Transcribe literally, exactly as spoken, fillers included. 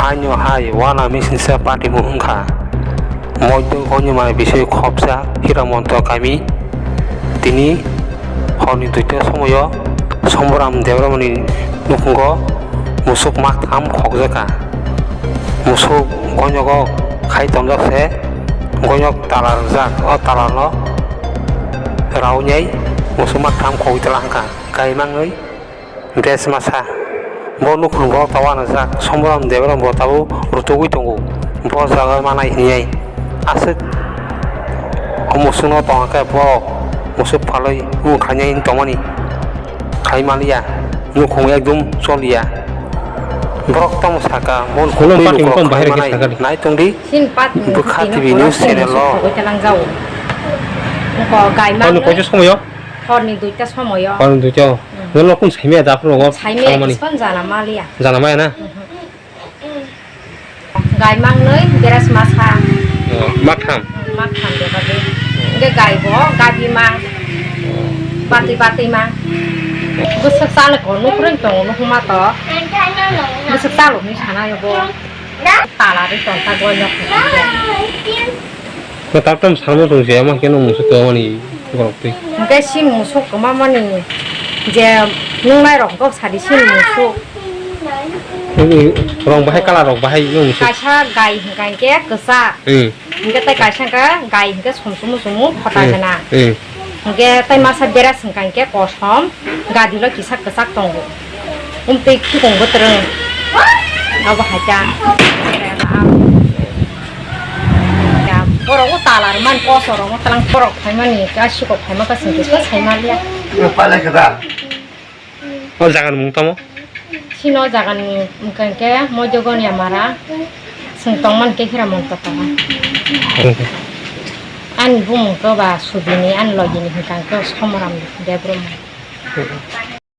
Aino hai wana misingsa patimung wngkha. Moidok Onima bisoi khopsa Hiramonto kami. Tini horni duita somoio Somboram Debbarmani nukhungo musuk maktham khokjakha. Musuk gonyogo khai tonjak se, gonyok tala rwjak, o talano raunai musuk maktham khogwi tala wngkha. Gaimangwi dress masa. Bo nukhung borok ta uanajak, Somboram Debbarma bo tabuk rutugwi tongo. Bo jaga manai hinwi aswk o musukno tongkhe borok musuk phalwi wng khainai tongmani khai manliya, nukhung ekdum choliya. Borok tamo saka, bo nukhung Khulum twi patim lukurok kom bahai khai rikhe manai sakani. Nai tongdi. Sini pat Bwkha tini T V kono news sini channel o. Sokoi talang jao. Ko gai Honi mangwi. Koicha somoyo? Horni duita somoyo. Horni duita o. Hmm. Nolo kun saimaya da phuru go Saimaya tangmani. Ispan jana maliya. Jana maya na? Mhm. Gai mangnwi beres masa. Oh, maktham. Hmm, maktham de bagi. Ge gai bo gabi mang. Bati bati mang. Bwswk chalo ko nukrwi tongo nukhung ma to. Bwswk chalo hinwi sana yo bo. Tala ri tonta goi nok. Kwtal tam salmo tong je, ama khe nung musuk kwmani borok twi. Hwnkhe si musuk kwmamani je nungnai rok kok sadi si musuk. Nini rong bahai, colour rok bahai nung musuk. Kaisa gai hwnkha hwnkhe kwchak. Hmm. Hwnkhe tei kaisa hwnkha gai hwnkhe sumsumu sumu khota Hmm. gwnang. Hmm. Hwnkhe tei masa beres hwnkha hwnkhe kosom, gadilo kisa kwchak tongo. Umtwi khukung bwtwrwng. Abo hai ta. Borok o tala rwmani kosor rok twlang borok phaimani aswk kok phaima kasing kisa saimaliya. Palai khe da. O jaga ni mung tamo? Sino jaga ni hwnkha hwnkhe Moidogonia Mara, chwng tongmani khe Hiramonto Tola. Ani bumung khe ba Subini, ani logi ni hwnkha hwnkhe Somoram Debbarma.